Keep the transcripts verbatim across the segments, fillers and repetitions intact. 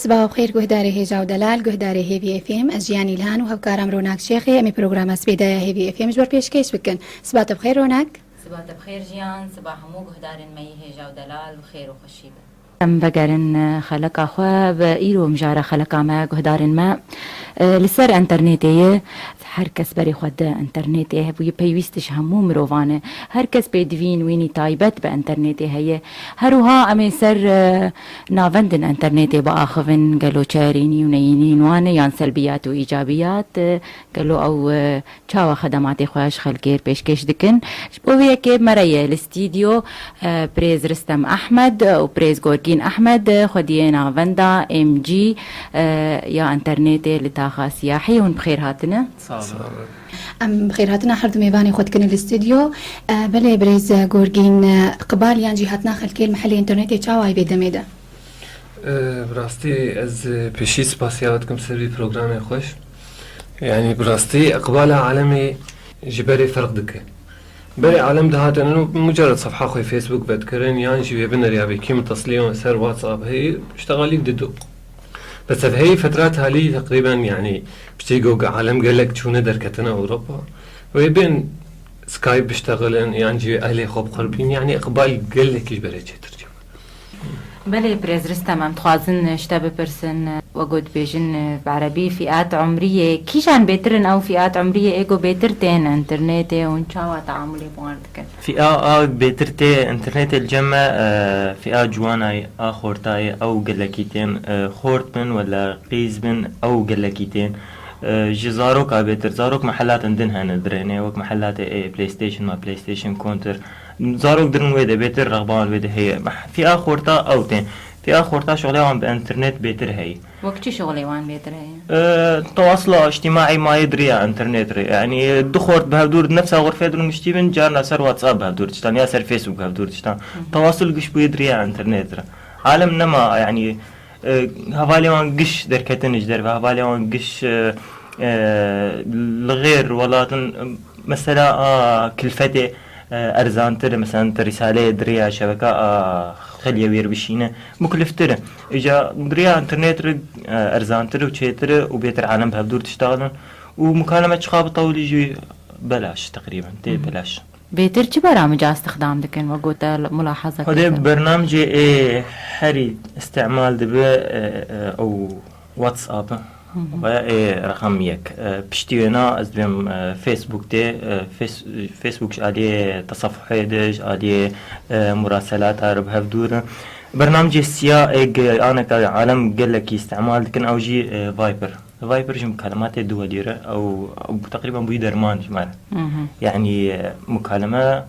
Siba xêr guhdarê hêja û delal, guhdarê Hêvî F M, ez Jiyan Îlhan û hevkaram Ronak Şêxê, em ê programa sibêdaya Hêvî F M ji we pêşkêş bikin. Siba te bi xêr Ronak. Siba te bi xêr Jiyan, siba hemû guhdarên me yî hêja û delal bi xêr û xweşî bin. Em vegerin, e, xeleka xwe, bi îro mijara xeleka me, guhdarên me, e, li ser enternetê ye. Her kes berê xwe di enternetê hebûye, pêwîst ji hemû mirovan e. Her kes pêdivîn wînî taybet bi enternetê heye. Her wiha em ê ser, e, navendin enternetê biaxivin, gelo çerînî û neyînîn wan e, yan selbiyat û îcabiyat, e, gelo ew, e, çawa xedematê xwe ji xelkê pêşkêş dikin. Ji bo vê yekê me re ye li stîdyo, e, Birêz Ristem Ehmed û Birêz Gorgîn Ehmed, e, xwediyê navenda M G, e, ya enternetê li taxa siyahî. Hûn bi xêr hatine. Sağ olun. Em bi xêrhatina her du mêvanê xwe dikin li stûdyo. E, belê birêz Gorgîn, e, iqbal yan jî hatina xelkê li mehelê înternetê çawa ye vê demê de? E, bi rastî ez, e, pêşî spasiya we dikim ser vî programê xweş. Yanî bi rastî iqbala alemê ji berê ferq dike. Berê alem dihatin û mucerred sefha xwe Facebook vedikirin yan jî wê bineriya vê kî mitesilî ser WhatsApp heyî, işte xalî dido. Bes ev heyî fetra talî teqrîben, yanî, piştî ku alem gelek çûne derketine Ewropa, wê bên Skype biştexilin, yan jî ehlê xwe bi xwe bîn, yanî, iqbal gelekî ji berê çêtir çû. Belê, Birêz Ristem, em dixwazin ji te bipirsin, we got dibêjin, bi erebî fiat umriyê, kîjan bêtir in ew fiat umriyê ê ku bêtir tên înternetê û çawa teamulê bi wan dikin? Fîa a bêtir tê înternetê li cem me, e, fîa ciwanayê, a xortayê, ew gelekî tên, e, xort bin wela qîz bin, ew gelekî tên. E, ji zaroka bêtir, zarok mehelatên din hene dirêne, wek mehelatê ê PlayStation ma PlayStation Counter. Zarok dirin wê de bêtir, rexban wê de heye. Meh-, fîa xorta ew tên. Fîa xorta şixulê wan bi internet bêtir heye. Wek çi şixulê wan bêtir heye? E, tewasula îctimaî mayê diriya internet re. Yanî du xort bi hevdûr di nefsa xurfê de rûniştî bin, carna ser WhatsApp bi hevdûr diştan ya ser Facebook bi hevdûr diştan. Hı hı. Tewasul giş bûye diriya internet re. Alem nema, yanî, e, hevalê wan giş derketin ji derve, hevalê wan giş, e, e, li xêr welatin, e, mesela a kilfetê, e, erzantir, mesela tu rîsaleyê diriya şebeka a xeliyê wêr bişîne, mukliftir e. Îca diriya internet re, e, erzantir û çêtir e û bêtir alem bi hevdûr diştaxilin û mukaleme çiqa bi tewlî jî belaş teqrîben, tê Hı hı. belaş. Bêtir çi beramca îstixdam dikin, wek gote mulahaza Xwedê kete? Bernamcê ê herî îstimal dibe, e, e, ew WhatsApp e. Hı hı. Ve ê reqem yek. E, piştî wêna ez dibêm, e, Facebook tê, e, Face-, Facebook ji aliyê tesafuhê de, ji aliyê, e, muraselata re bi hev dûr e. Bernamcê siya ê ge-, aneka alem gelekî îstimal dikin, ew jî, e, Viber. Viber jî mukalematê duwelî re, ew, ew teqrîben bûyî derman ji me re. Hı hı. Yanî, e, mukaleme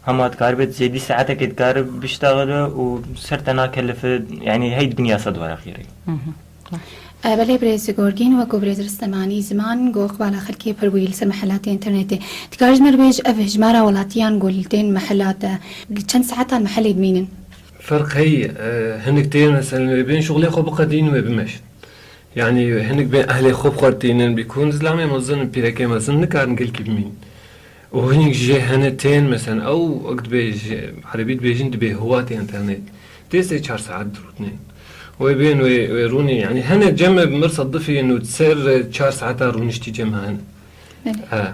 hema dikaribe zêdî saetekê dikare biştexile û ser te nakelife, yanî hey dinya sed weraqî re. Hı hı. E, belê birêz Gorgîn, wek ku birêz Ristem anî ziman, ku iqbala xelkê pir bûyî li ser mehelatê înternetê. Dikarî ji me re bêj, ev hejmara welatiyan ku li tên mehelate, çend saetan mehelê dimînin? Ferq heye, e, hinek tên, mesela, wê bên şixulê xwe biqedînin, wê bimeşin. Yanî hinek bên ehlê xwe bi xwe tînin, bîkun zilamê mezin, pîrekê mezin nikarin gelkî bimînin. Û hinek jê hene tên, mesela, ew, wek dibê ji erebî dibêjin, dibê hiwatê internet. Tê sê çar saet dirûtnên. Wê bên, wê, wê rûnê, yanî hene cem mir sedifî û ser çar saeta rûniştî cem hene. Belê. He.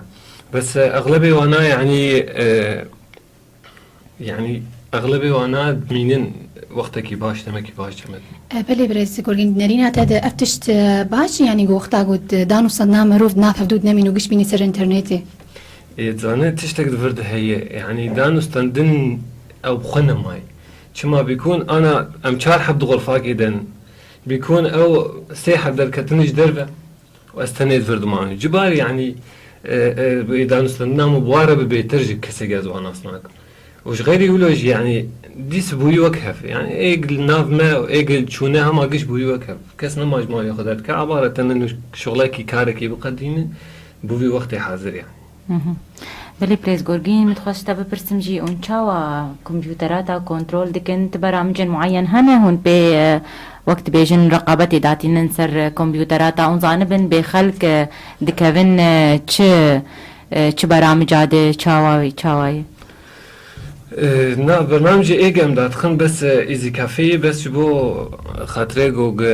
Bes, e, exlebê wana, yanî, e, Yanî, exlebê wana dimînin wextekî baş, demekî baş cem dimînin. E, belê birêz Gorgîn, di nerîna te de ev tişt, e, baş e, yanî ku wexta ku di dan û stendina mirov di nav hevdû de nemîn û giş bînî ser înternetê? Ê, dizane tiştek di vir de heye. Yanî dan û stendin ew bi xwe nema ye. Çima bîkun ana em çar heb di xurfakê de ne. Bîkun ew sê heb derketine ji derve. Û ez tenê di vir dimam. Ji bar, yanî, e, e, wê danûstandina min bi wan re bi bêtir ji kesê ez wan nas nakim. Û ji xeyrî wilo jî, yanî, dîs bûyî wek hev. Yanî, êg li nav me û êg li çûne hema giş bûyî wek hev. Kes nema ji malê xwe derdike, a bare tene nû şixulekî, karekî biqedîne, bi vî wextê hazir, yanî. Hı hı. Belê, Birêz Gorgîn, min dixwest ji te bipirsim jî, hûn çawa kompûterata kontrol dikin? Ti beramicên mueyen hene hûn pê, e, wek dibêjin, reqabetê datînin ser, e, kompûterata? Hûn zanibin bê xelk, e, dikevin, e, çi, e, çi beramica de, çawa, çawa ye? E, na, bernamjê ê ge em dadixin bes, e, Easy Café ye, bes ji bo xatirê ku ge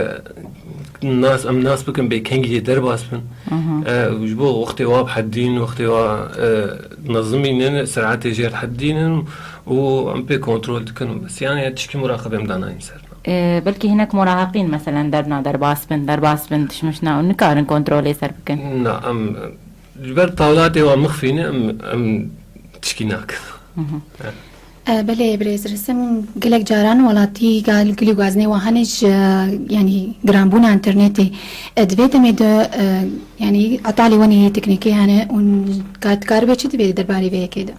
nas, em nas bikin bê kengî yê derbas bin. Mhm. E, û ji bo wextê wa bi hed dîn, wextê wa, e, nezimînin, ser'etê jê hed dînin û em pê kontrol dikin û bes. Yani, ya tişkî muraqibê em danayîn ser. E, belkî hinek muraheqîn, meselen, derdna derbas bin, derbas bin, tişmişna û nikarin kontrolê ser bikin. Na, em, ji ber tawlatê wa mixfî ne, em, em tişkî nakin. Mhm. E, belê, birêz Risim, gelek caran welatî gal gilî û gazinê wa hene ji, yanî, giranbûna înternetê. E, di vê demê de, e, yanî, etalê wenê yê teknîkê hene û ka dikaribe çi divê derbarê vê yekê de?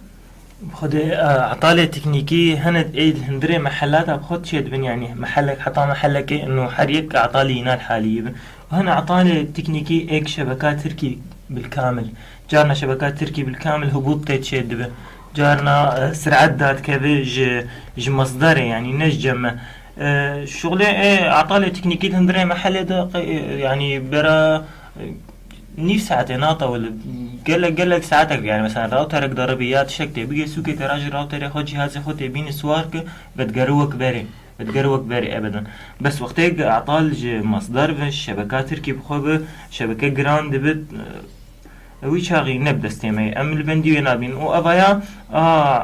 Xwedê, e, etalê teknîkî hene ê li hundirê mehela de bi xwe çê dibin, yanî, mehelek, heta mehelekê û her yek etalê îna li halî bin. Û hene etalê teknîkî êk şebeka Tirkî bilkamil. Carna şebeka Tirkî bilkamil hibût tê çê dibe. Carna, e, sir'et dadikeve ji, ji mesderê, yanî ne ji cem me. E, şuxulê ê etalê teknîkî di hundirê mehelê de, e, yanî bera, e, nîv saetê natewil. Gelek, gelek saetek, yanî mesela routerek deribî ya tiştek tê bigê sûkê tê ra ji routerê xwe cîhazê xwe tê bînî siwar ki, vedgere wek berê. Vedgere wek berê ebeden. Bes wextê etal ji mesder ve şebeka Tirkî bi xwe bi şebeke giran dibe, e, Wî çaxî ne bi destê me ye. Em li bendî wê nabîn. Û evaya a,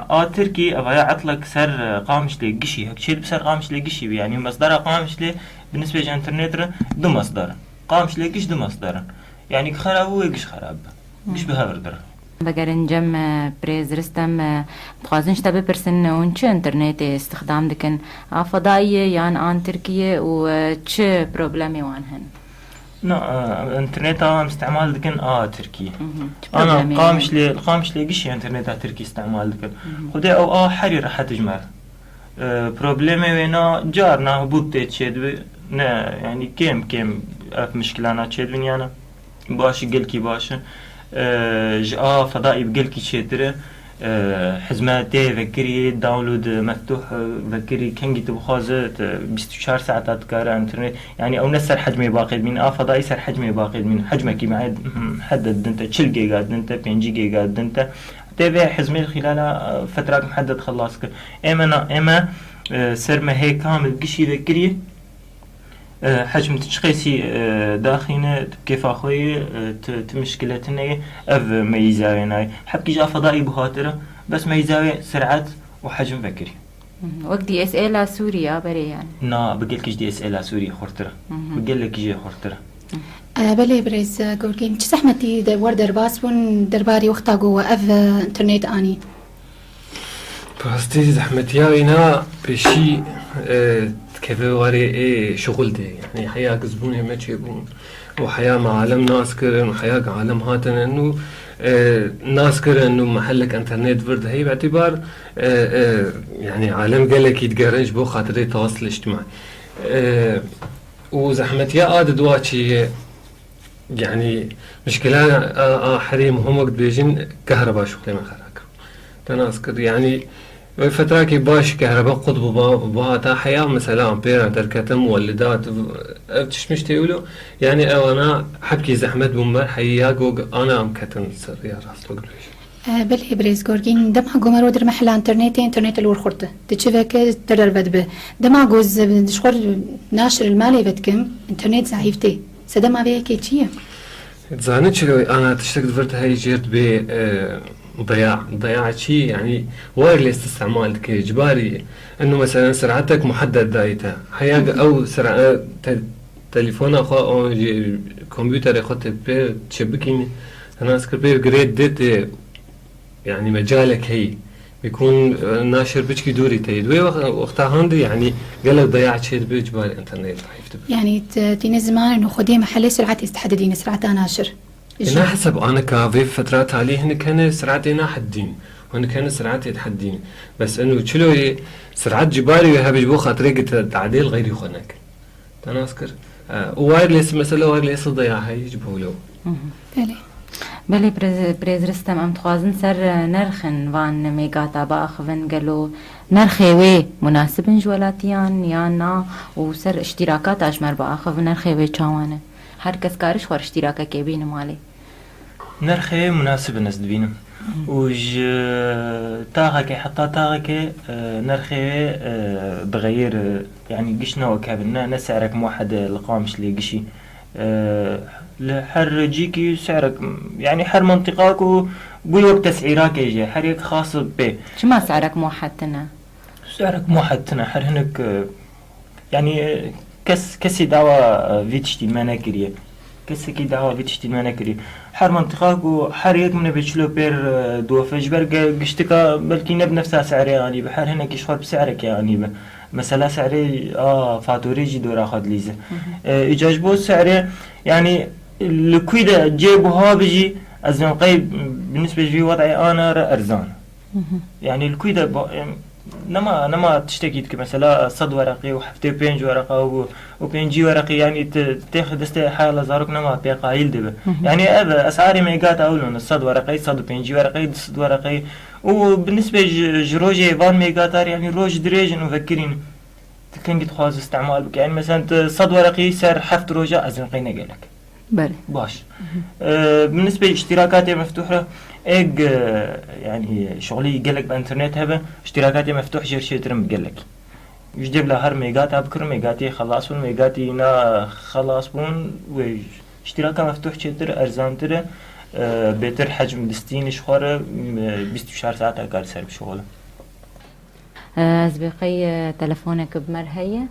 a Tirkî, evaya etlek ser, e, Qamişlê gişî. Hek çêt bi ser Qamişlê gişî bi. Yanî mesdera Qamişlê bi nisbê ji înternet re du mesder in. Qamişlê giş du mesder in. Yanî ki xerab û wê giş xerab bi. Giş bi hev re dire. Vegerin cem, e, birêz Ristem, e, dixwazin ji te bipirsin, hûn çi înternetê îstixdam dikin? A fedayî ye yan an Tirkiyê û, e, çi problemê wan hene? Na, e, înterneta em îstemal dikin a Tirkî. Mhm. Çi Ana problemê hene? Qamişlê, Qamişlê gişî înterneta Tirkî îstemal dikin. Mhm. Xwedê ew a herî rehet ji me re. E, problemê wê na carna hibût tê çêdibe. Ne, yanî kêm kêm ev mişkilana çêdibin yana. Baş, gelkî baş e. E, ji a fedayî bi gelkî çêtir e. E, hizmetê vekirî, download meftuh, e, vekirî, kengî tu bixwaze, tu bîst û çar saeta dikare internet. Yanî ew ne ser hecmê baqê dimîn, a fedayî ser hecmê baqê dimîn. Hecmekî mehed-, mehded din te, çil gêga din te, pêncî gêga din te. Tê vê hizmê xîlala, e, fetrak mehded xelas kir. Ême na, ême, e, ser me hê kamil gişî vekirî. E, hecm tu çi qeysî, e, daxîne, tu bi kêfa xwe yî, e, tu, tu mişkile tune ye, ev meyîza wê nayê. Hebkî ji a fedayî buhatire, bes meyîza wê ser'et û hecm vekirî. Mhm. Wek D S L a Sûrî ya berê yani. Na, bi gelkî ji D S L a Sûrî xurtir e. Mhm. Bi gelekî jê xurtir e. E, belê birêz, e, Gorgîn, çi zehmetî de wer derbas bûn derbarî wexta ku we ev, e, internet anî? Bi rastî zehmetiya wîna pêşî, e, dikeve warê ê şixul de. Yanî heya ki zibûnê me çêbûn û heya me alem nas kirin û heya ki alem hatine nû, e, nas kirin û mehelek internet vir de heyî, betîbar, e, e, yanî alem gelekî digerin ji bo xatirê tewasl îctimai. E, û zehmetiya a di dua çi ye? Yanî, mişkila a, a herî muhim wek dibêjin, kehreba şuxlê me xera kir. Te nas kir. Yanî, wê fetrakê baş kehreba qut bû ba, ba ta heya, mesela, em pêra derketin, muwellidat, ev tişt mişt tê wilo. Yanî, ewana hebkî zehmet bûn ber heyî ya gog ana em ketin ser ya rast wek dibêjin. E, belê, birêz Gorgîn, dema ku mero dir mehela înternetê, înternet li wir xurt e. Tu çi veke, te derve dibe. Dema ku ez, e, ji xwe naşir li malê vedikim, înternet zayîf tê. Sedema vê yekê çi ye? Dizane çilo ana tiştek di vir de heyî jêr dibê, e, deya. Deya çi? Yanî wireless îstemal dike, cibarî. Eno mesela ser'etek muhedded dayî te. Heya ew ser'e-, te-, telefona xwe, o jî kompûterê xwe te pê çi bikînî, te nas kir pê girê dê tê. Yanî mecalek heyî. Bikun, e, naşir piçkî dûrî teyî. Wê wex-, wexta handi, yanî gelek dayac çê dibe, ji bar înternet zayîf dibe. Yanî t-, tîne zimanê nû xwedê mehelê sir'etê dihedidîne, sir'eta naşir. E, na hesab anika vê fetra talî hinik hene sir'etê nahedîn. Hinik hene sir'etê dihedîn. Bes eno çilo yê sir'et ji barî wê hebe ji bo xatirê ki te tadêl xeyrî xwe neke. Te nas kir. E, û wireless, mesela wireless de ya heyî ji bo wilo. Mhm. Belê. Belê, birêz, birêz Ristem, em dixwazin ser, e, nerxên van mêgata biaxivin, gelo nerxê wê munasib in ji welatiyan yan na û ser iştîrakata ji me re biaxiv, nerxê wê çawan e? Her kes kare ji xwe re iştîrakekê bîne malê. Nerxê munasib in ez dibînim. Û ji taxekê heta taxekê, e, nerxê wê, e, dixeyir, e, yanî giş ne wek hev in, ne, ne si'rek muwehhed e li Qamişlê gişî. E, li her cîkî si'rek, yanî her mentiqa ku bû yok tes'îrakê jî, her yek xas pê. Çima si'rek muwehhed tune? Si'rek muwehhed tune, her hinek, e, yanî, e, kes, kesî dawa, e, vî tiştî me nekiriye. Kesekî dawa vî tiştî me nekiriye. Her mentiqa ku her yek min bê çilo pêr, e, dofe, ji ber ge-, giştika belkî ne bi nefsa si'rê anî be, her hinekî ji xwe bi si'rekê anî be. Mesela si'rê a faturê jî dora xwe dilîze. E, îca ji bo si'rê, yanî li kûy de cê buha bijî, ez ê qey bi nisbet ji vî wed'ê ana re erzan. Yanî li kûy de ba-, em, nema, nema tiştekî dike, mesela sed wereqî û heftê pênc wereqa û, û pêncî wereqî, yanî ti-, têxe destê heya zarok nema pê qayîl dibe. Yanî ev e, esarê mêgata ewlo ne, sed wereqî, sed û pêncî wereqî, du sed wereqî û bi nisbê ji, ji rojê van mêgatar, yanî roj dirêj in û vekirîn. Tu kengî dixwaze îstemal bike. Yanî mesela tu sed wereqî ser heft roja ez ê qey ne gelek. Belê. Baş. E, bi nisbê îştîrakatê meftûh re, êg, e, yanî şixulî gelek bi înternet hebe, îştîrakatê meftûh jê re çêtir in bi gelek. Ji dê bila her mêgata bikirin, mêgatê xelas bûn, mêgatî na xelas bûn, wê îştîraka meftûh çêtir, erzantir e, e, bêtir hecm distînî ji xwe re, e, bîst û çar saeta kar ser bişixule. Ez bê qey, e, telefonek bi me re heye.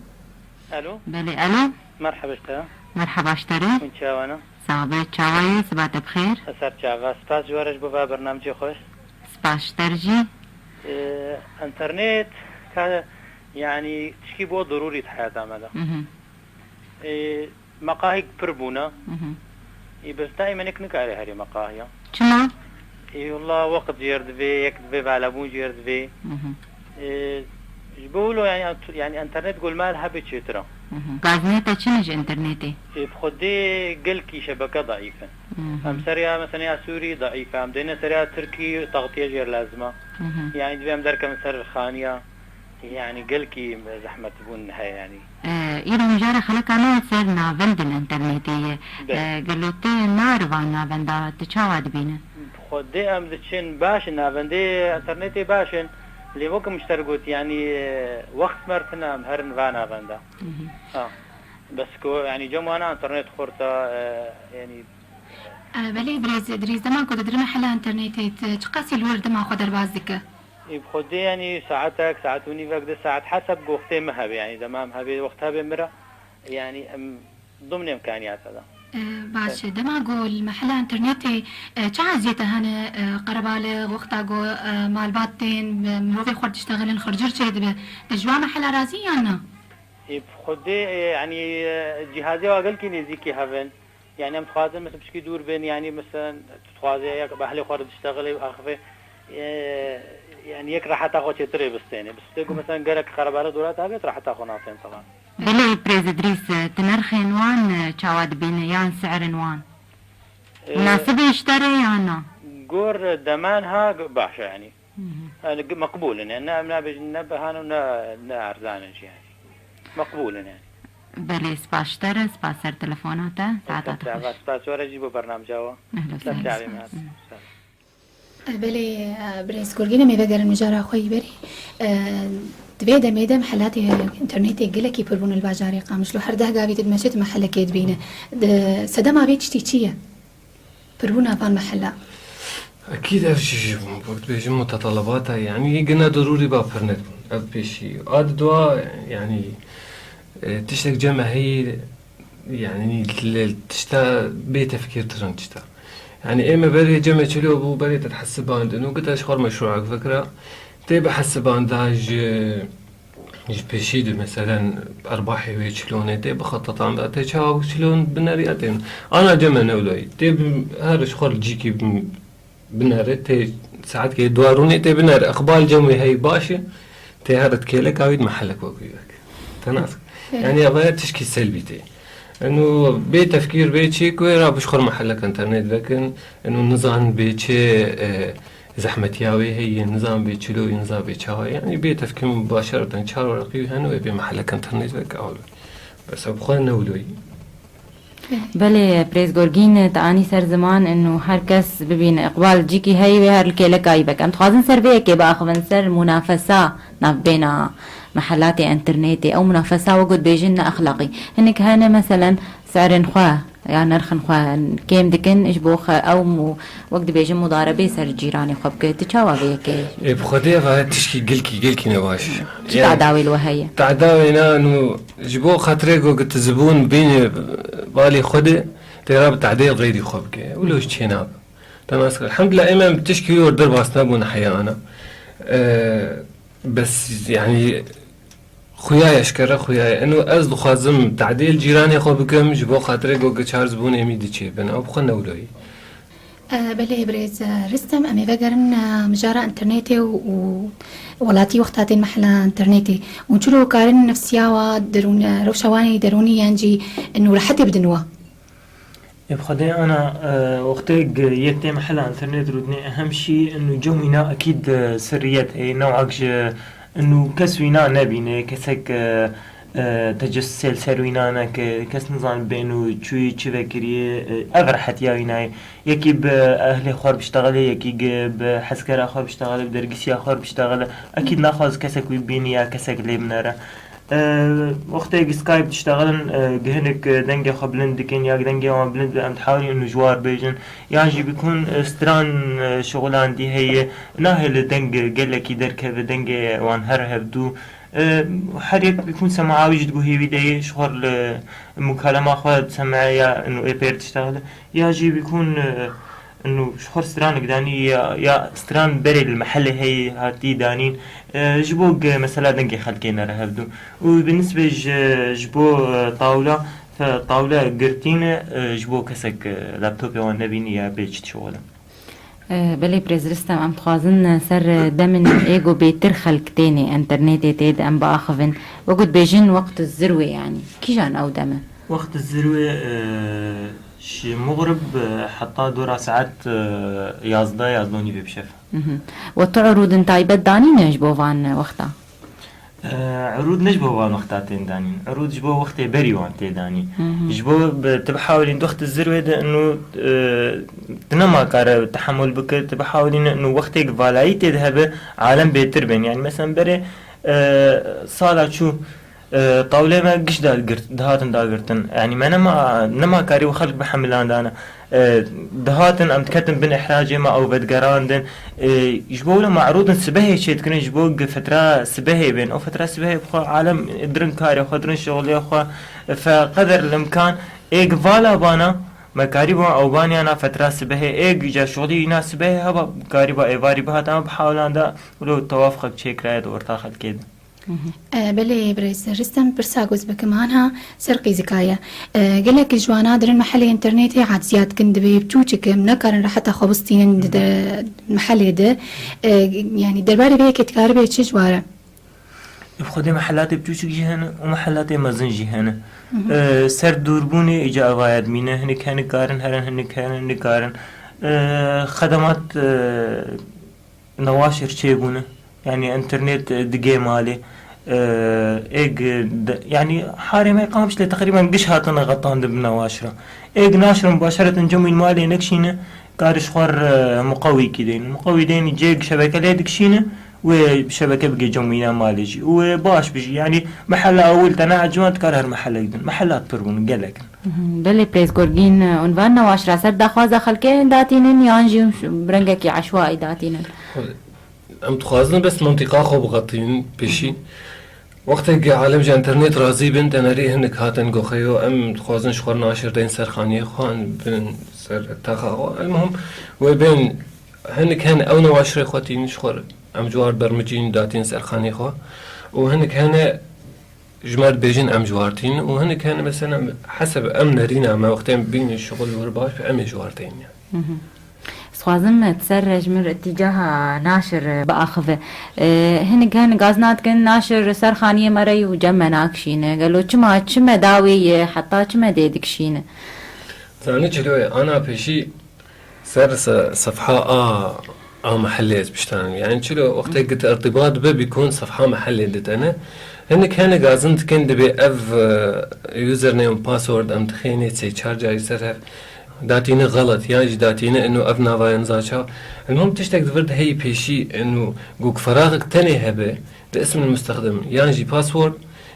Alo? Belê, alo. Merheba ji te. Merheba ji te re. Hûn çawa ne? Sax be, çawa ye? Siba te bi xêr. Ez her çawa. Spas ji we re ji bo va bernamecê xweş. Spas ji te re jî. Ee, internet ka, yanî tişkî bo derûrî di heyata me de. Mhm. Ee, Meqahî pir bûne. Mhm. Ê, bes daîmen yek nikare herê meqahiya. Çima? Ê, wela wext jêr divê, yek divê velebûn jêr divê. Mhm. Ê, ji bo wilo, yanî, ent-, yanî, enternet gol mal hebê çêtir e. Mhm. Gaznete çi ne ji enternetê? Ê, bi xwedê gelkî şebeke daîf e. Mhm. Em ser ya, mesela, ya Sûrî daîf e. Em dêne ser ya Tirkî, taxtiye jêr lazim e. Mhm. Yanî, divê em derkevin ser xaniya. Yanî gelkî zehmet bûn heye yanî. E, îro mijara xeleka me ser navendin enternetê ye. Belê. E, gelo te narivan navenda, tu çawa dibîne? Xwedê em diçin baş in, navendê enternetê baş in. Lê wek min ji te re got, yanî, e, wext mer tine em herin va navenda. Mhm. Ha. Bes ku, yanî, cem wana enternet xurt e, e, yanî. E, belê, birêz Idrîs, dema ku didirime hela enternetê, tu çiqasî li wir dema xwe derbas dike? Ê, bi xwedê, yanî, saetek, saet û nîvek, du saet, heseb ku wextê min hebe, yanî, dema em hebê, wext hebê min re, yanî, em dimnê imkaniyata de. E, baş e. Dema ku li mehela enternetê, e, çi eziyete hene, e, qerebalix, wexta ku, e, malbat tên, e, mirovê xwe diştexilin, xircir çêdibe. Te ji wan mehela razî yan na? Ê, bi xwedê, e, yanî, e, cîhazê wa gelkî nêzîkî hev in. Yanî em dixwazin, mesela, piçkî dûr bin, yanî, mesela, tu dixwazê yek bi ehlê xwe re diştexilê, axifê, e, yanî, yek reheta xwe çêtirê bistênê. Bistê ku, mesela, gerek xerabale dora te hebêt, reheta xwe natên, tevan. Belê, Birêz Idrîs, tu nerxên wan, e, çawa dibîne, yan si'rin wan? E, munasib e ji te re yan na? Gor deman ha, baş e, yanî. Mhm. Yani, g-, meqbûl in, yani, ne, em nabêjin ne bihan û ne, ne erzan in jî, yani. Meqbûl in, yani. Belê, spas ji te re, spas ser telefona te, saeta te xweş. Spas, spas ji we re jî bo bernamca we. Ehlen, spas. Spas. Belê, e, birêz Gurgîn, em ê vegerin mijara xwe yî berî. E, di vê demê de mehelatê înternetê gelekî pir bûn li bajarê Qamişlo. Her deh gavî tu dimeşê tu mehelekê dibîne. Di sedema vê tiştî çi ye? Pirbûna van mehela. Ekîd ev jî ji bo dibêjim mutetalebata, yanî gina derûrî ba pirnet bûn. Ev pêşî. A di dua, yanî, e, tiştek cem me heyî, yanî li tişta bê tefkîrtir in tişta. Yanî ê me berê cem me çilo bû, berê te dihesibandin û gita ji xwe re meşrûek fikra. Tê bihesibanda ji Ji pêşî de, meselen, erbahê wê çilonê tê bixetetanda, tê çawa çilon bineriya tên. Ana cem me newloyî. Tê bi-, her ji xwe li cîkî bi-, binere, tê saetkê duarûnê tê binere. Iqbal cem wê hey baş e, tê her di kêleka wî di mehelek wek wî vek. Te nas. Evet. Yani, ava ya tişkî selbî tê. Eno bê tefkîr, bê çê ku ê ra bi ji xwe re mehelek înternet vekin. Eno nizan bê çê, e, Zehmetiya wê heye, nizam bê çilo, nizam bê çawa. Yani bê tefkîr, başar deng çar werqî hene wê bê mehelek înternet veke awlo. Bes ev xwe newloyî. Belê, Birêz Gorgîn, te anî ser ziman û her kes bibîne. Îqbal, cîkî heyî wê her li kêleka wî bike. Em dixwazin ser vê yekê biaxivin, ser munafesa navbêna mehelatê înternetê. Ew munafesa, we got, bêjin ne exlaqî. Hinek hene, meselen, serên xwe ya nirxên xwe kêm dikin, ji bo xe-, ew mu-, wek dibêjin, mudarebê ser cîranê xwe bike. Tu çawa vê yekê? Ê, bi xwedê eva tişkî gelkî, gelkî nebaş. Çi tadawê li we heye? Tadawê na, nû, ji bo xatirê ku tu zibûn bînî balî xwe de, tê ra bi tadê xeyrî xwe bike. Wilo ji çê nabe. Te nas kir. Elhamdulillah, ê me em tişkî wî derbas nebûn heyana. Ee, bes, yani, xuya ye, eşkere xuya ye. Eno ez dixwazim tadê li cîranê xwe bikim, ji bo xatirê ku çar zibûnê min diçêbin. Ew bi xwe ne wilo ye. E, belê, birêz, e, Ristem, em ê vegerin, e, mijara înternetê û, û welatî wexta tên mehela înternetê. Û çilo karin nefsiya wa derûn, e, rewşa wan ê derûnî yan jî nû rehetê bidin wa? Ê bi xwedê ana, e, wextê g-, yek tê mehela înternet rûdinê ehem şî, inu cem wîna ekîd, e, sirriyet ê, newek ji inu kes wîna nebîne, kesek, e, e, tecessûsê li ser wîna neke, kes nizanibe inu çûyî çi vekiriye, e, ev rehetiya wîna ye. Yekî bi ehlê xwe re biştexile, yekî gi-, bi hezkera xwe biştexile, bi dergîsiya xwe re biştexile. Ekîd naxwaz kesek wî bibîne ya kesek lê binere. E, wextê gi Skype diştexilin, e, gi hinek, e, dengê xwe bilind dikin, ya dengê wan bilind be, em dihawilin û ji war bêjin. Yan jî bikun, e, stran, e, şixulan dî heye, nahêle deng gelekî derkeve, dengê wan her hevdû. E, her yek bikun sema wî jî diguhê wî de ye, ji xwe li mukalema xwe semeye ya inu ê pêr diştexile. Ya jî bikun, e, inu ji xwe stranek danî ya, ya stran berê li mehelê heye hatî danîn, e, ji bo ge-, mesela dengê xelkê nere hevdû. Û bi nisbê ji, ji bo, e, tawla, fe-, tawla girtîne, e, ji bo kesek, e, laptopê wan nebînî ya bê çi dişixulin. E, belê, Birêz Ristem, em dixwazin ser demên ê ku bêtir xelk tênê înternetê tê de em biaxivin. Wekû dibêjin wext zirwê, yanî. Kîjan ew dem e? Wext zirwê, e, ji mixrib, e, heta dora saet, e, yazdeh, yazdeh û nîvê bi şev. Mhm. We tu irûdin taybet danîne ji bo van wexta? E, irûd ne ji bo van wexta tên danîn. Irûd ji bo wextê berî wan tê danî. Mhm. Ji bo bi, tu bihawilîn di wextê zirwê de inu, e, tu nema kare tehemûl bike, tu bihawilîne inu wextê ku valayî tê de hebe alem bêtir bên. Yanî, meselen, berê, e, sala çû, e, tawlê me giş dagirt, dihatin dagirtin. Yanî me nema, nema karî û xelk bihemilandana. E, dihatin, em diketin bin ihracê me, ew vedigerandin. E, ji bo wilo me irûdin sibehê çêdikirin, ji bo gi fetra sibehê bên. Ew fetra sibehê bi xwe alem dirin karê xwe, dirin şixulê xwe. Feqeder limkan ê gi vala bana, me karî bo ew baniyana fetra sibehê, ê gi ca şixulî îna sibehê heba karî ba êvarî bihat, ama bi hawlan da wilo tewafqek çêkiraye di orta xelkê de. Mhm. E, belê, birêz Ristem, pirsa ku ez bikim anha ser qîzika ye. E, gelek ji wana dirin mehelê înternetê acziyat kin dibê, biçûçik in, nekarin reheta xwe bistînin di de-, mehelê de. E, yanî derbarê vê yekê dikaribe çi ji ware? Bi xwedê mehelatê biçûçik jî hene û mehelatê mezin jî hene. Mhm. E, ser dûrbûnê îca avaya dimîne, hinek hene karin herin, hinek hene nikarin. E, xedemat, e, newaşir çêbûne. Yanî înternet, e, digê malê. E, êg, e, de, yanî harê me Qamişlê teqrîben giş hatine xetandin bi newaşira. Êg naşirin mubaşereten cemîn malê nekişîne, kar ji xwe re, e, muqewîkî deyn. Muqewî deyn cêg şebeke lê dikişîne, wê şebeke bigê cemîna malê jî. Û wê baş bijî. Yanî mehela ewil tene ecwan dikar her mehelek din. Mehelat pir bûn, gelek in. Mhm. Belê, Birêz Gorgîn, e, û van newaşira ser daxwaza xelkê datînin yan jî bi rengekî eşwaî datînin? Em dixwazin bes mentiqa xwe biqetînin pêşî. Wextê ku alem ji înternet razî bin, tenerî hinek hatin goxeyo, em dixwazin ji xwe naşir deyn ser xaniyê xwe, an bin ser taxa xwe. Elmuhim, wê bên hinek hene ew newaşirê xwe tînin ji xwe, em ji war bermicîn datîn ser xaniyê xwe. Û hinek hene ji me dibêjin em ji war tînin û hinek hene, mesela, heseb em nerîna me wextê em bînin şixul wir baş be, em ê ji war tênin. Mhm. Ez dixwazim tu ser ji min îtîcaha naşir biaxive. E, hinek hene gazna dikin, naşir ser xaniyê me re yû cem me nakişîne. Gelo çima, çi me dawê ye, heta çi me dê dikişîne? Zanî çilo ye, ana pêşî ser se-, sefha a, a mehellê ez piştanim. Yani çilo wextê ki tu irtibat be bikun sefha mehellê ditene. Hinek hene gazin dikin, dibê ev, e, username, password em dixênê sê çar carî ser hev. Datîne xelet, yan jî datîne ino ev navaya niza çawa. Elmuhim tiştek di vir de heyî pêşî ino ku feraxek tenê hebe, di ismil mustexdim, yan jî password,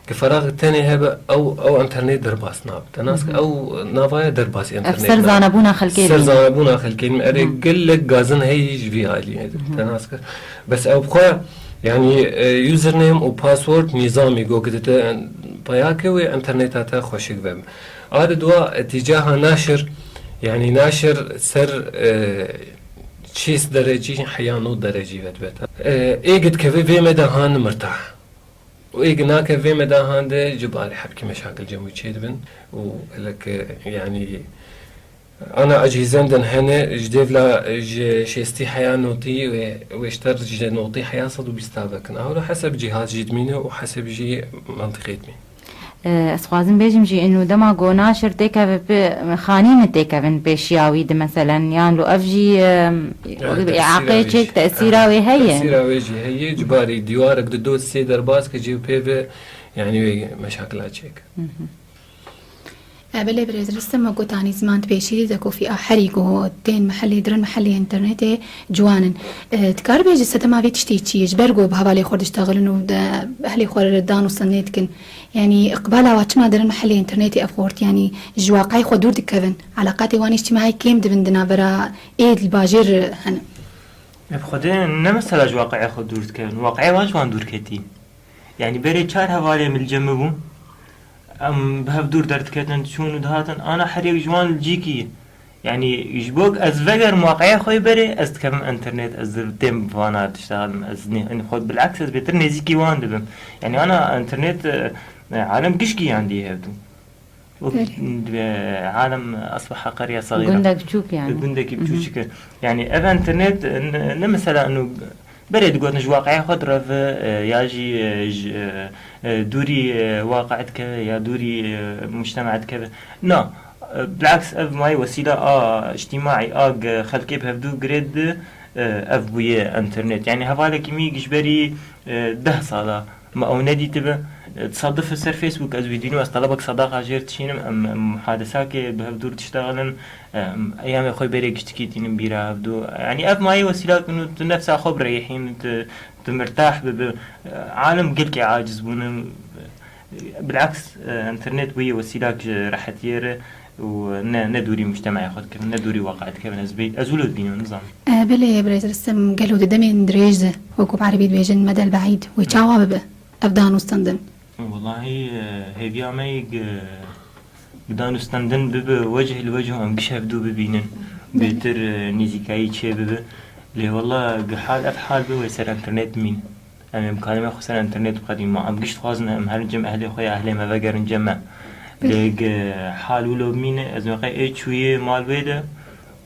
ku feraxek tenê hebe, ew, ew internet derbas nabe. Te nas kir, ew navaya derbas internet nabe. Ev ser zanebûna xelkê bîne. Ser zanebûna xelkê bîne. Erê gelek gazin heyî ji vî alî. Te nas kir. Bes ew bi xwe, yanî, e, username û password nîzamî go gidite peyake wê interneta te xweşik ve. A di dua tîcaha naşir, yanî naşir ser, e, çîs derecî heya nod derecî ve dibe te. E, ê gidkeve vê me de han mirtah. Û ê ginake vê me de han de cubarî hebkî meşakil cem wî çê dibin. Û gelek, e, yanî, Ana ecîzendin hene, ji dêvla, ji şêstî heya notî wê, wê ji ter ji notî heya sed û bîst ta vekin. Ahura heseb cîhaz jî dimîne û heseb jî mantiqê dimîne. E, ez xwazim bêjim jî, inu dema go naşir têkeve bi xanî min têkevin pêşiya wî di, meselen, yan lo ev jî, e, Ya, îaqê tesîra wê çêk jî. Tesîra wê heye. Tesîra wê jî heye, cibarî dîwarek di do sê derbas ke cê pê ve, yanî wê meşakila çêk. Hı hı. E, belê birêz Ristim, me gotanî ziman di pêşî de ku fîa herî ku tên mehelê, dirin mehelê înternetê ciwan in. E, dikar bêjî sedema vê tiştê çi ye? Ji ber ku bi hevalê xwe diştexilin û de ehlê xwe re dan û senê dikin. Yanî iqbala wa çima dirin mehelê înternetê ev xort? Yanî ji waqeyê xwe dûr dikevin. Eleqatê wan îctîmaî kêm dibin di navbera ê li bajêr hene. Ev xwedê ne mesela ji waqeyê xwe dûr dikevin. Waqeyê wan ji wan dûr ketî. Yanî berê çar hevalê min li cem min bûn. Em bi hev dûr derdiketin, diçûn û dihatin. Ana her yek ji wan li cîkî. Yanî ji bo ez vegerim waqeya xwe yê berê, ez dikevim internet, ez têm vana tişta halim, ez nê-, yanî xwe bileks ez bêtir nêzîkî wan dibim. Yanî ana internet, e, e, alem gişkî yan dî hevdû. Wek, Berê. e, alem asbaha qerya sagira. Gundek biçûk yani. Gundekî Hı hı. biçûçik e. Yanî ev internet, e, ne, ne mesela inu Berê digotin ji waqeya xwe direve, e, ya jî, e, ji, e, e, dûrî, e, waqe dikeve ya dûrî, e, mujtema dikeve. Na, e, bilaks ev mayê wesîla a îctîmaî a ge-, xelkê bi hevdû girê di, e, ev bûye internet. Yanî hevalekî min ji berî, e, deh sala me ew nedîtibe. E, tesaduf ser Facebook ez wî dînim, ez telebek sedaqa jêr dişînim, em, em muhadesakê bi hevdûr diştexilin. Em, eyamê xwe berê giştikî tînin bîra hevdû. Yanî ev mayê wesîla kin û tu nefsa xwe bireyhîn, tu, tu mirtah bibi. Alem gelkê aciz bûne. Bilaks, e, internet bûye wesîlak ji rehetiyê re û ne, ne dûrî mujtemaya xwe dikevin, ne dûrî waqe dikevin. Ez bê-, ez wilo dibînim, nizanim. E, belê, birêz Ristim, gelo di demên dirêj de, wekû bi erebî dibêjin, medel beîd, wê çawa bibe ev danûstendin? Wellahî, e, hêviya me yê gi-, gi danûstendin bibe wecih li wecih em giş hevdû bibînin. Belê. Bêtir, e, nêzîkayî çê bibe. Lê wella gi hal ev hal be wê ser internet bimîn. Em ê imkanê me xwe ser internet biqedîn. Ma em giş dixwazin em herin cem ehlê xwe ya ehlê me vegerin cem me. Belê. Lê gi hal wilo bimîne, ez meqey ê çûyê mal wê de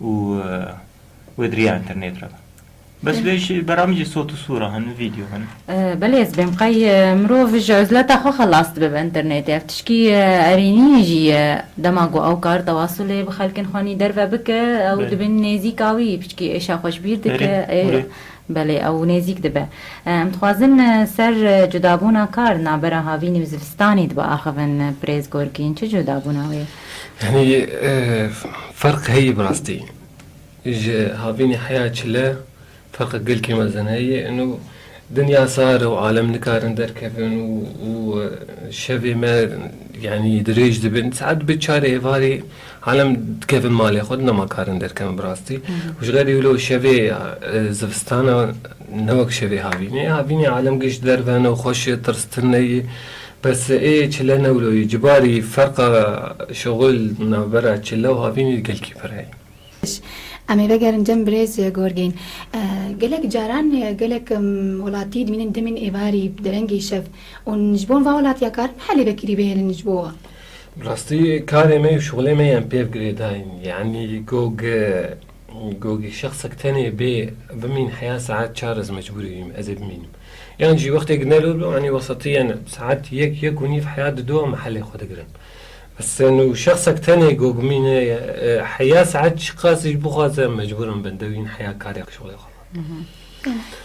û, e, wê di riya internet re be. Bes Eh. vê jî beramî jî sot û sûra hene, vîdeo hene. Eh, belê, ez bêm qey, eh, mirov ji uzleta xwe xelas dibe bi internetê. Ev tişkî, eh, erênî ye jî ye. Dema ku ew kar tewasulê bi xelkin xwenî derve bike, ew Belê. dibin nêzîka wî, piçkî êşa xwe ji bîr dike. Erê, Ê, erê. belê, ew nêzîk dibe. Eh, em dixwazin, eh, ser, eh, cudabûna kar nabera havînî û zivistanê dibe axivin, eh, birêz Gorgîn. Çi cudabûna wê? Yanî, eh, ferq heye bi rastî. Ji havînê heya çile ferqek gelkî mezin heye. Ino dinya sar e û alem nikarin derkevin û, û, e, şevê me, yanî dirêj dibin. Saet bi çarê êvarê alem dikevin malê xwe, nema karin derkevin bi rastî. Hı hı. Û ji xeyrî wilo şevê, e, zivistana ne wek şevê havînê. Havînê alem giş derve ne xweş e, tirstirine ye. Bes ê çile ne wilo ye. Cibarî ferqa şixul navbera çile û havînê gelkî pir heye. Em ê vegerin cem birêz Gorgên. E, gelek caran, e, gelek, em, welatî dimînin demên êvarî, derengê şev. Û ji bo va welatiya kar, helê vekirî bihêlin ji bo wan. Rastî karê me û şixulê me yên pêv girêdayîn. Yanî gog, gog şexsek tenê bê bimîn heya saet çar ez mecbûr bîm, ez ê bimînim. Yan jî wextê ku ne lolo, yanî wesetiyen saet yek, yek û nîv heya dido em helê xwe digirin. Bes eno şexsek tenê go bimîne, e, heya saet çiqas jî bixwaze, mecbûr in bendewîn heya karê şixulê xwe. Mhm.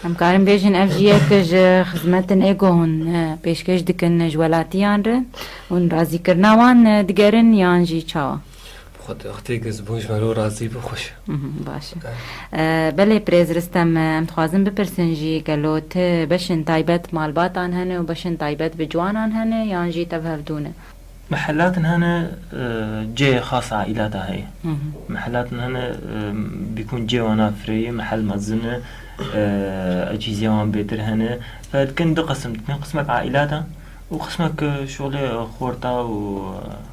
Em karin bêjin ev jî yek ji xizmetin ê ku hûn, e, pêşkêş dikin ji welatiyan re, hûn razîkirina wan, e, digerin yan jî çawa? Xwedê, Xwedê ku ji bo ji me re razî be xweş. Mhm, baş e. E, belê Birêz Ristem, e, em dixwazin bipirsin jî gelo ti beşin taybet malbatan hene û beşin taybet bi ciwanan hene yan jî tev hevdû ne? Mehellatin hene, e, cihê xas aîlata heye. Hı hı. Mehellatin hene, e, bîkûn cihê wana firê ye, mehel mezin e, e, ecîzê wan bêtir hene. Fe dikin du qism, dikin qismek aîlata û qismek, e, şolê, e, xorta û,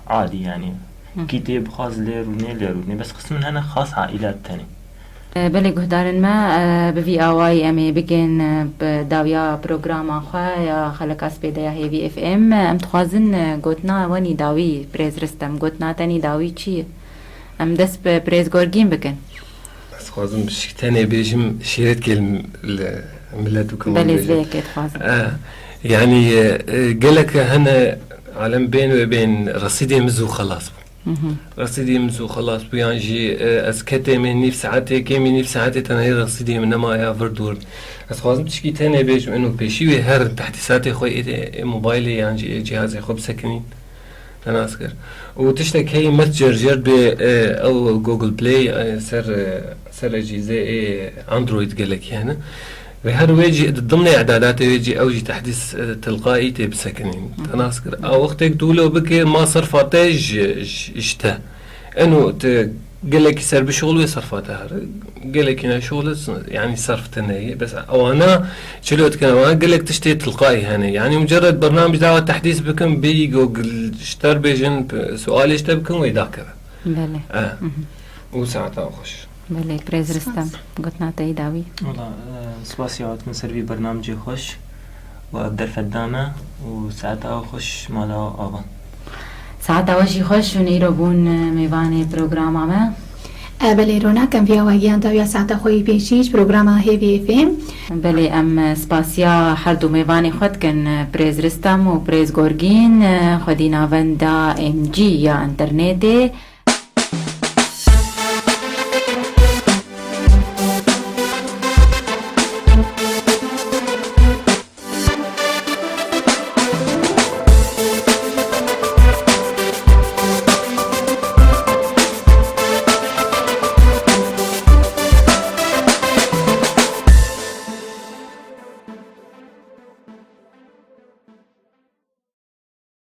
e, adî yani. Hı hı. Kî tê bixwaz lê rûnê, lê rûnê. Bes qismin hene xas aîlat tenê. Belê guhdarên me, e, bi vî awayî em ê bigên, e, bi dawiya programa xwe ya Xeleka Spêde ya Hêvî F M. Em dixwazin, e, gotina wenî dawî, Birêz Ristem, gotina tenî dawî çi ye? Em dest bi Birêz Gorgîn bikin. Ez dixwazim şik tenê bêjim, şêret kêl li milet û kiman Belê, bêjim. Zê yekê dixwazim. E, yani, e, e, gelek hene alem bên wê bên resîdê min zû xelas bû. Mhm. Resîdê min zû xelas bû, yan jî, e, ez ketê min nîv saetê, kêmî nîv saetê tenê resîdê min nema ya vir dûr. Ez xwazim tişkî tenê bêjim, eno pêşî wê her tehdîsatê xwe ê, ê mobaylê yan jî ê cihazê xwe bisekinîn. Te nas kir. Û tiştek heye met cercer bê, e, ew Google Play, e, ser, e, ser ecîzê ê Android gelekî hene. Ve her wê jî di dimnê edadatê wê jî ew jî tehdîs, e, tilqaî tê bisekinîn. Te nas kir. A wextêk tu wilo bike, ma serfa te ji, ji, ji te. Eno te gelekî ser bişol wê serfa te here. Gelekî neşol e, yani serf te neyê. Bes ewana çilo dikin, ewana gelek tiştê tilqaî hene. Yani mucerred bernamij dawa tehdîs bikin, bî Google ji te bêjin, p-, sualê ji te bikin, wê dakeve. Belê. E. Mhm. Û saeta xweş. Belê, Birêz Ristem, Spas. Gotina te yî dawî. Wala, e, spas ya hatin ser vî bernamcê xweş û ev derfet da me û saeta xweş mala avan. Saeta we jî xweş, hûn îro bûn, e, mêvanê programa me. E, belê, Ronak, em vî awagiyan dawiya saeta xwe yî pêşî ji programa Hêvî F M. Belê, em, e, spasiya her du mêvanê xwe dikin, e, Birêz Ristem û Birêz Gorgîn, e, xwedî navenda M G ya înternetê.